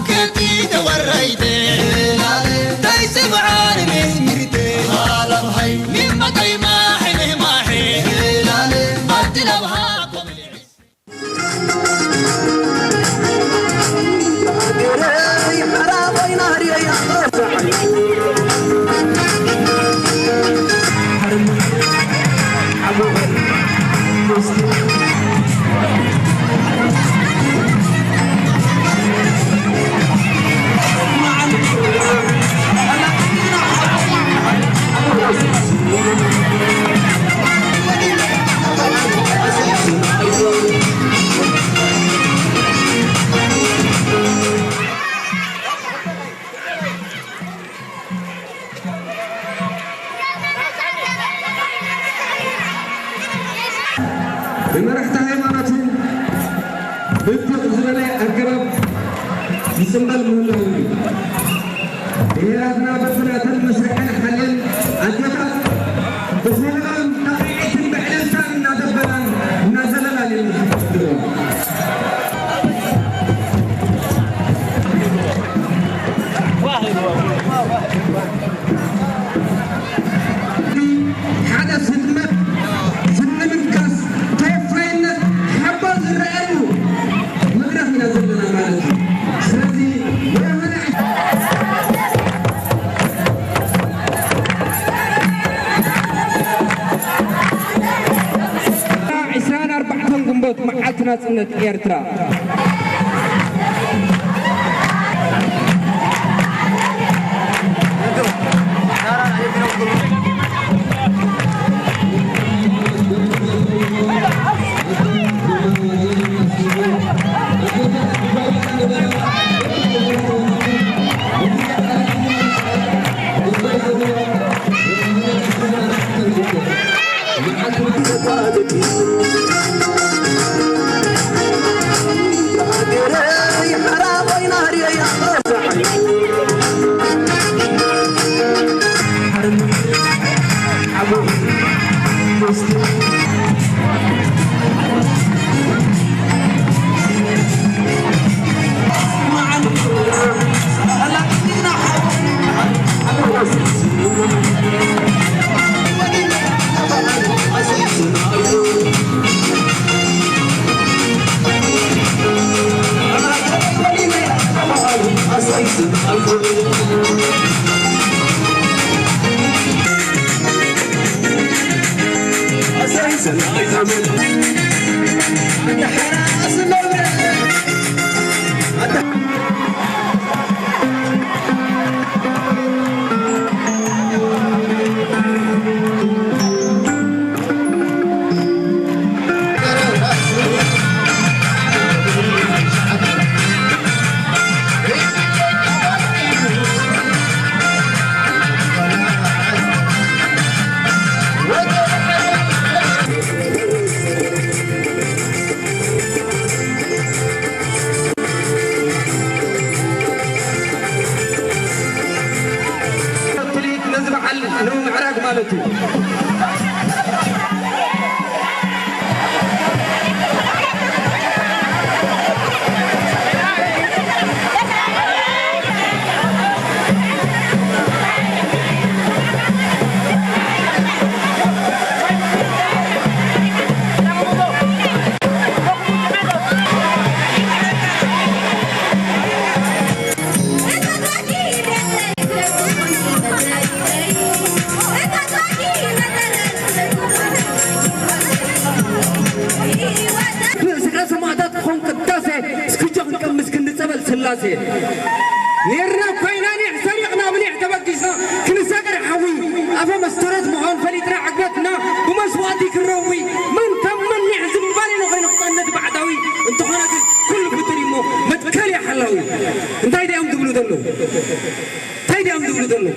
كتي توريت تايسي بعالم سميرتي. هلا بهاي مما تايما حلي ماحي. ብመራሕቲ ሃይማኖትን ብድቕ ዝበለ ኣገባብ ዝጽንበል ምህላዉ እዩ። ብሄራትና በብናተን መስርዐን ሓልየን ኣዴታት ብኽብረን ጠቒዒትን ብዕልልታን እናደበላን እናዘለላን እዮም ዝፍትዎ። ሓደ ስጥመት፣ ስንምንካስ፣ ተወፋይነት፣ ሓቦ ዝረኣየሉ መድረኽ ኢና ዘለና ማለት እዩ። ስለዚ ብርሃነ ዕስራን ኣርባዕተን ግንቦት መዓልቲ ናጽነት ኤርትራ። ትርኢት ነዚ በዓል ንምምዕራግ ማለት እዩ። ስለ ሰማእታት ክኾን ቅዳሴ፣ እስክጆ ክንቀምስ ክንጸበል ስላሴ። ኔርና ኮይና ኒሕ ሰሪቕና ብኒሕ ተበጊስና ክንሰግር ሓዊ፣ ኣፈ መስተረት ምዃን ፈሊጥና ዕግበትና ብመስዋእቲ ክንረዊ፣ መን ከም መን ኒሕ ዝምባል ኢና ኮይኑ ክጸንት ባዕዳዊ። እንተኾነ ግን ኩሉ ፍጡር እሞ መትከል እዩ ሓላዊ። እንታይ ድዮም ዝብሉ ዘለዉ? እንታይ ድዮም ዝብሉ ዘለዉ?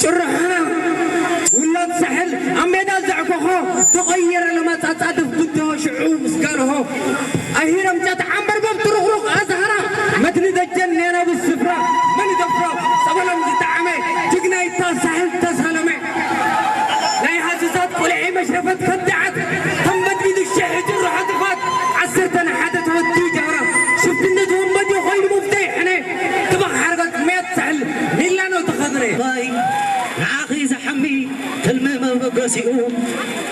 ጭርሖና ውላድ ሳሕል ኣብ ሜዳ ዘዕኮኾ ተቐየረ ለማጻጻድፍ ብድሆ ሽዑ ምስ ጋልሆ ኣሂረም ጫት ዓምበርበብ ጥሩቕሩቕ ኣዝሃራ መትኒ ደጀን ኔናዊ ስፍራ መን ይደፍሮ ጸበሎም ዝጠዓመ ጅግና ይታ ሳሕል ተሳለመ ናይ ሃስሳት ቁልዒ መሽረፈት ከዳዓት ተንበድቢዱ ሽሕ ጭርሖ ጥፋት ዓሰርተ ንሓደ ተወዲኡ ጃህራ እዩ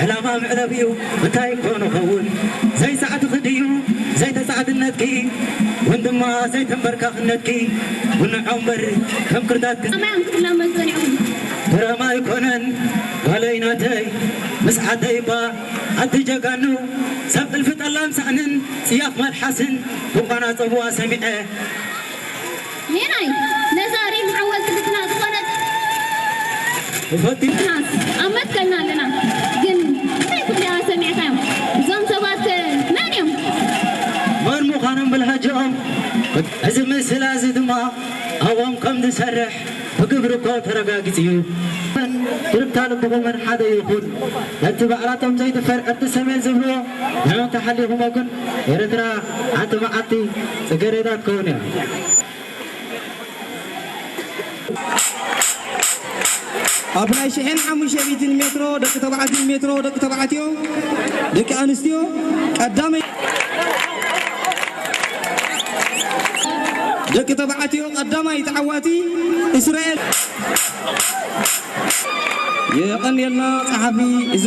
ዕላማ ምዕረብ እዩ እንታይ እኮ ንኸውን ዘይጻዕትኺ ድዩ ዘይተጻዕትነትኪ እውን ድማ ዘይተንበርካኽነትኪ ጉንዖ እምበር ከም ክርታት ኣማይ ኣምስላመ ዝጸኒዕኹም ድራማ ኣይኮነን ጓለይ ናተይ ምስ ዓደይ እባ ኣቲ ጀጋኑ ሰብ ጥልፊ ጠላም ሳእንን ጽያፍ መልሓስን ብቋና ጸብዋ ሰሚዐ ሜናይ ነዛ ሪም ሓወልቲ ልብና ዝኾነት ይፈትናስ ኣብ መትከልና ኣለና። ግን እንታይ ኩሊኣ ሰሚዕካዮም? እዞም ሰባት ከ መን እዮም? መን ምዃኖም ብልሃጅኦም እዚ ምስላ እዚ ድማ ኣብኦም ከም ዝሰርሕ ብግብሪ እኮ ተረጋጊጹ እዩ። ትርታ ልብኹምን ሓደ ይኹን። ነቲ ባዕላቶም ዘይድፈር ዕርዲ ሰሜን ዝብልዎ ንዑ እንተሓሊኹሞ ግን ኤርትራ ሓንቲ መዓልቲ ጽገረዳ ትኸውን እያ። ኣብ ናይ ሽሕን ሓሙሽተ ሚእትን ሜትሮ ደቂ ተባዕትን ሜትሮ ደቂ ተባዕትዮ ደቂ ኣንስትዮ ቀዳመይ ደቂ ተባዕትዮ ቀዳማይ ተዓዋቲ እስራኤል የቐንየልና ጸሓፊ እዚ